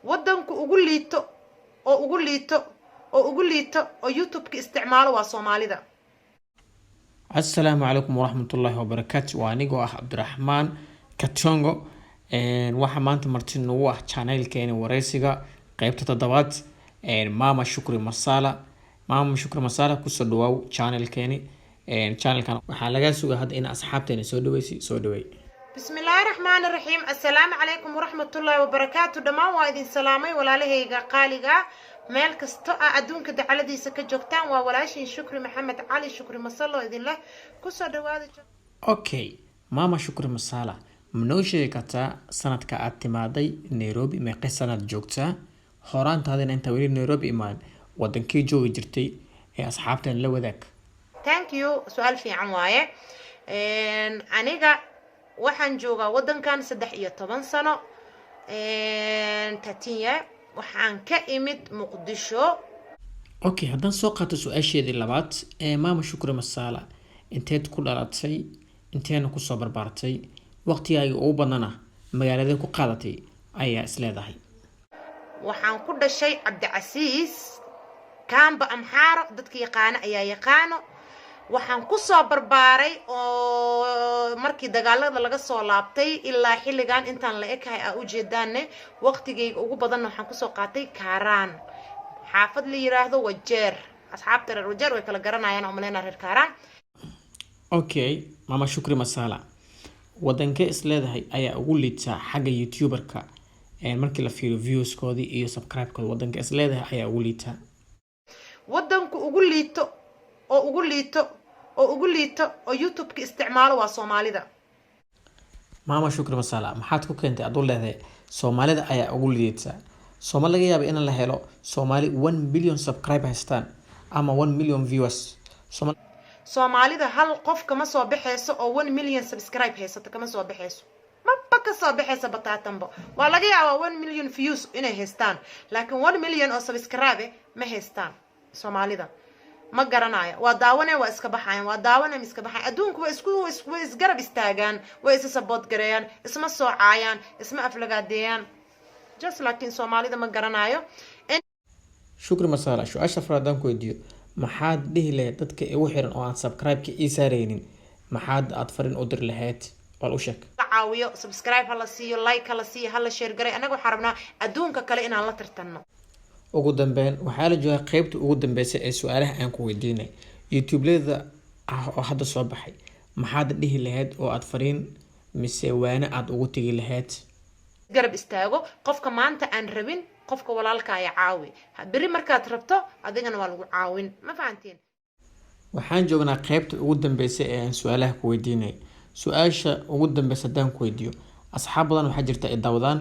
Wadanku ugu liito oo ugu liito oo ugu liito oo YouTube-ka isticmaalo waa Soomaalida. Asalaamu calaykum waraxmatullaahi wabarakaatu. Waa anigoo ah Cabdiraxmaan Katongo. Waxaa maanta marti nagu ah channelkeeni wareysiga qeybta toddobaad, Mama Shukri Masala. Mama Shukri Masala, kusoo dhawaaw channelkeeni. Channelkan waxaa lagaa sugaa hadda in asxaabteena soo dhaweysay. Soo dhaweey. Bismillaahi raxmaani raxiim. Assalaamu calaykum waraxmatullaahi wabarakaatu. Dhammaan waa idin salaamay, walaalahayga qaaliga, meel kasto ah adduunka dacaladiisa ka joogtaan. Waa walaashiin Shukri Maxamed Cali, Shukri Masalo, idin leh kusoo dhawaada. Okay, Mama Shukri Masala, ma noo sheegi kartaa sanadka aad timaaday Nairobi? Meeqay sanaad joogtaa? Horaantaadina intaa weli Nairobi imaan, wadankii joogi jirtay ee asxaabteen la wadaag. Thank you, su-aal fiican waaye. Aniga waxaan joogaa wadankan 13 sano, 13 year. Waxaan ka imid Muqdisho. Okay, haddaan soo qaato su-aasheedii labaad ee Maama Shukri Masala, inteed ku dhalatay, inteena kusoo barbaartay, waqtigaaga ugu badnana magaaladee ku qaadatay ayaa is leedahay? Waxaan ku dhashay Cabdicasiis, Kaamba Amxaaro, dadka yaqaano ayaa yaqaano. Waxaan kusoo barbaaray oo markii dagaalada laga soo laabtay ilaa xilligan intaan la ekahay aa ujeedaane, waqtigayga ugu badanna waxaan kusoo qaatay Kaaraan, xaafad la yiraahdo Wajeer. Asxaabta reer Wajeer way kala garanayaan oo maleyna reer Kaaraan. Okay, Mama Shukri Masala, wadankee is leedahay ayaa ugu liitaa xagga YouTuberka markii la fiiriyo viewskoodii iyo subscribe-kooda? Wadanka is leedahay ayaa ugu liitaa? Wadanku ugu liito oo ugu liito oo ugu liito oo YouTube-ka isticmaalo waa Soomaalida. Maama Shukri Masala, maxaad ku keentay aad u leedahay Soomaalida ayaa ugu liidata? Sooma laga yaaba in la helo Soomaali 1 million subscribe haystaan ama 1 million viewers? Sooma Soomaalida hal qof kama soo baxeyso oo 1 million subscribe haysato, kama soo baxeyso, maba ka soo baxeysa bataatanbo. Waa laga yaabaa 1 million views inay haystaan, laakiin 1 million oo subscribe ma haystaan Soomaalida. Ma garanayo, waa daawane, waa iska baxayan, waa daawane, ma iska baxayan. Adduunku waa isku way isgarab istaagaan, way isa support gareeyaan, isma soo caayaan, isma aflagaadeeyaan just, laakiin Soomaalida ma garanayo. Shukri Masala, su-aasha afraad haddaan ku weydiiyo, maxaad dhihi lahayd dadka igu xiran oo aan subscribe-ka ii saareynin? Maxaad aad farin u diri lahayd? Wal u sheeg. La caawiyo, subscribe ha la siiyo, like ha la siiyo, ha la share garay. Annaga waxaan rabnaa adduunka kale inaan la tartanno. Ugu dambeyn, waxaa la joogaa qeybta ugu dambeysa ee su-aalaha aan ku weydiinay. YouTubelada ah oo hadda soo baxay, maxaad dhihi lahayd oo aad fariin mise waane aad ugu tegi lahayd? Garab istaago qofka maanta aan rabin, qofka walaalkaaya caawi. Beri markaad rabto adigana waa lagu caawin. Ma fahantiin? Waxaan joognaa qeybta ugu dambeysa ee aan su-aalaha ku weydiinay. Su-aasha ugu dambeysa haddaan ku weydiiyo, asxaab badan waxaa jirta ay daawadaan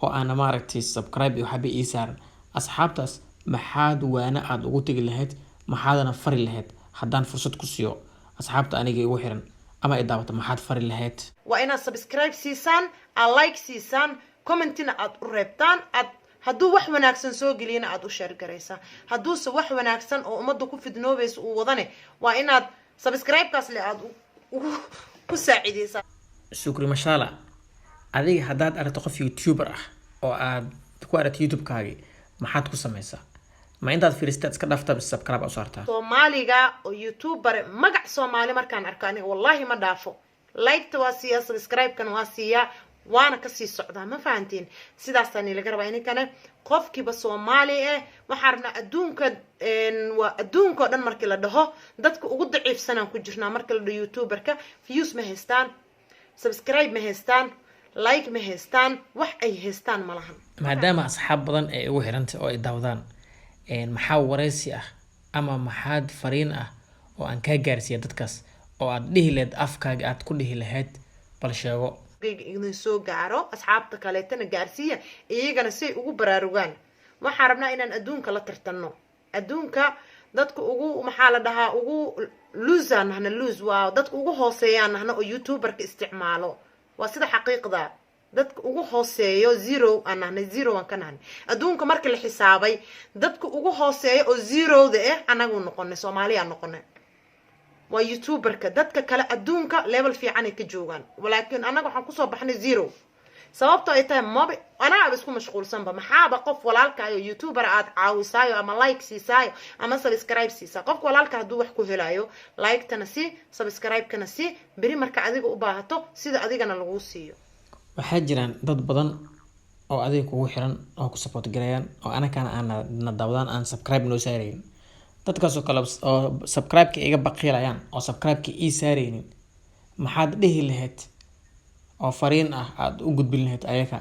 oo aana maaragtay subscribe iyo waxba ii saaran. Asxaabtaas maxaad waane aad ugu tegi lahayd, maxaadana fari lahayd? Haddaan fursad ku siiyo, asxaabta aniga igu xiran ama ay daawato, maxaad fari lahayd? Waa inaad subscribe siisaan, aad like siisaan, commentina aad u reebtaan. Aad hadduu wax wanaagsan soo geliyana aad u share garaysaa, hadduuse wax wanaagsan oo ummadda ku fidnoobaysa uu wadane, waa inaad subscribe-kaas le aad ugu ku saacideysaa. Shukri Mashala, adiga haddaad aragto qof YouTuber ah oo aad ku aragto YouTube-kaagi, maxaad ku sameysaa? Ma intaad fiiristaad iska dhaaftaa mise subscribe u saartaa? Soomaaliga oo YouTuber magac Soomaali markaan arko, aniga wallaahi ma dhaafo. Liketa waa siiyaa, subscribe-kan waa siiyaa, waana kasii socdaa. Ma fahantiin? Sidaasaa laga rabaa ininkane. Qofkiiba Soomaali eh, waxaan rabnaa adduunka, waa adduunka oo dhan markii la dhaho, dadka ugu daciifsanaan ku jirnaa marka la dhaho YouTuberka. Views ma haystaan, subscribe ma haystaan, like ma haystaan, wax ay haystaan ma lahan. Maadaama asxaab badan ay ugu xirantay oo ay daawadaan, maxaa wareysi ah ama maxaad fariin ah oo aan kaa gaarsiiya dadkaas oo aad dhihi lahayd, afkaaga aad ku dhihi lahayd? Bal sheego. Idin soo gaaro, asxaabta kaleetana gaarsiiya iyagana say ugu baraarugaan. Waxaan rabnaa inaan adduunka la tartanno. Adduunka dadka ugu, maxaa la dhahaa, ugu loser nahna, loser waa dadka ugu hooseeyaan nahna oo YouTuberka isticmaalo. Waa sida xaqiiqda, dadka ugu hooseeyo, zero aan nahnay, zero aan ka nahnay adduunka marka la xisaabay. Dadka ugu hooseeya oo zeroda ah anagu noqonay, Soomaaliyaa noqonay, waa YouTuberka. Dadka kale adduunka level fiican ay ka joogaan, laakiin annaga waxaan kusoo baxnay zero. Sababtoo ay tahay, maba anaaba isku mashquulsanba. Maxaaba qof walaalkaayo YouTuber aad caawisaayo ama like siisaayo ama subscribe siisaa? Qofka walaalka hadduu wax ku helayo, like-tana sii, subscribe-kana sii. Beri marka adiga u baahato, sida adigana laguu siiyo. Waxaa jiraan dad badan oo adiga kugu xiran oo ku support gareeyaan oo anakana aan na daawadaan, aan subscribe noo saaraynin. Dadkaasoo kale oo subscribe-ka iga baqiilayaan oo subscribe-ka ii saaraynin, maxaad dhihi lahayd oo fariin ah aada u gudbin lahayd ayaka?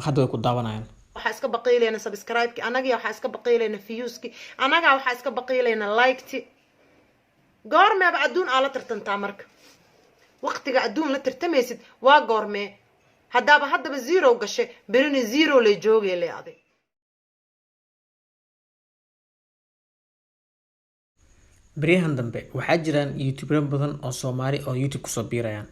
Hadda way ku daawanayaan. Waxaa iska baqiilayna subscribe-ki annaga, waxaa iska baqiilayna views-ki annaga, waxaa iska baqiilayna like-ti. Goormeeba adduun aa la tartantaa? Marka waqtiga adduun la tartamaysid waa goormee? Haddaaba haddaba zero gashe, berina zero lay joogay le adig. Beryahan dambe waxaa jiraan YouTubero badan oo Soomaali oo YouTube kusoo biirayaan.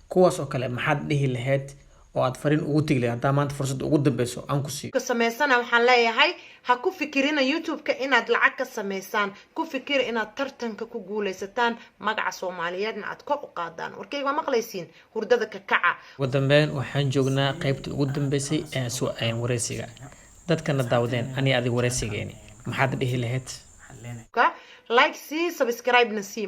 Kuwaas oo kale maxaad dhihi lahayd oo aad fariin ugu tegi lahayd, haddaa maanta fursad ugu dambeyso aan ku siiyo? Ka samaysana, waxaan leeyahay, ha ku fikirina YouTube-ka inaad lacag ka samaysaan. Ku fikira inaad tartanka ku guuleysataan, magaca Soomaaliyeedna aad kor u qaadaan. Warkayga waa maqlaysiin, hurdada ka kaca. Ugu dambeyn, waxaan joognaa qeybtii ugu dambeysay ee wareysiga. Dadkana daawadeen ani adiga wareysigeeni, maxaad dhihi lahayd? Ka like sii, subscribe-na sii.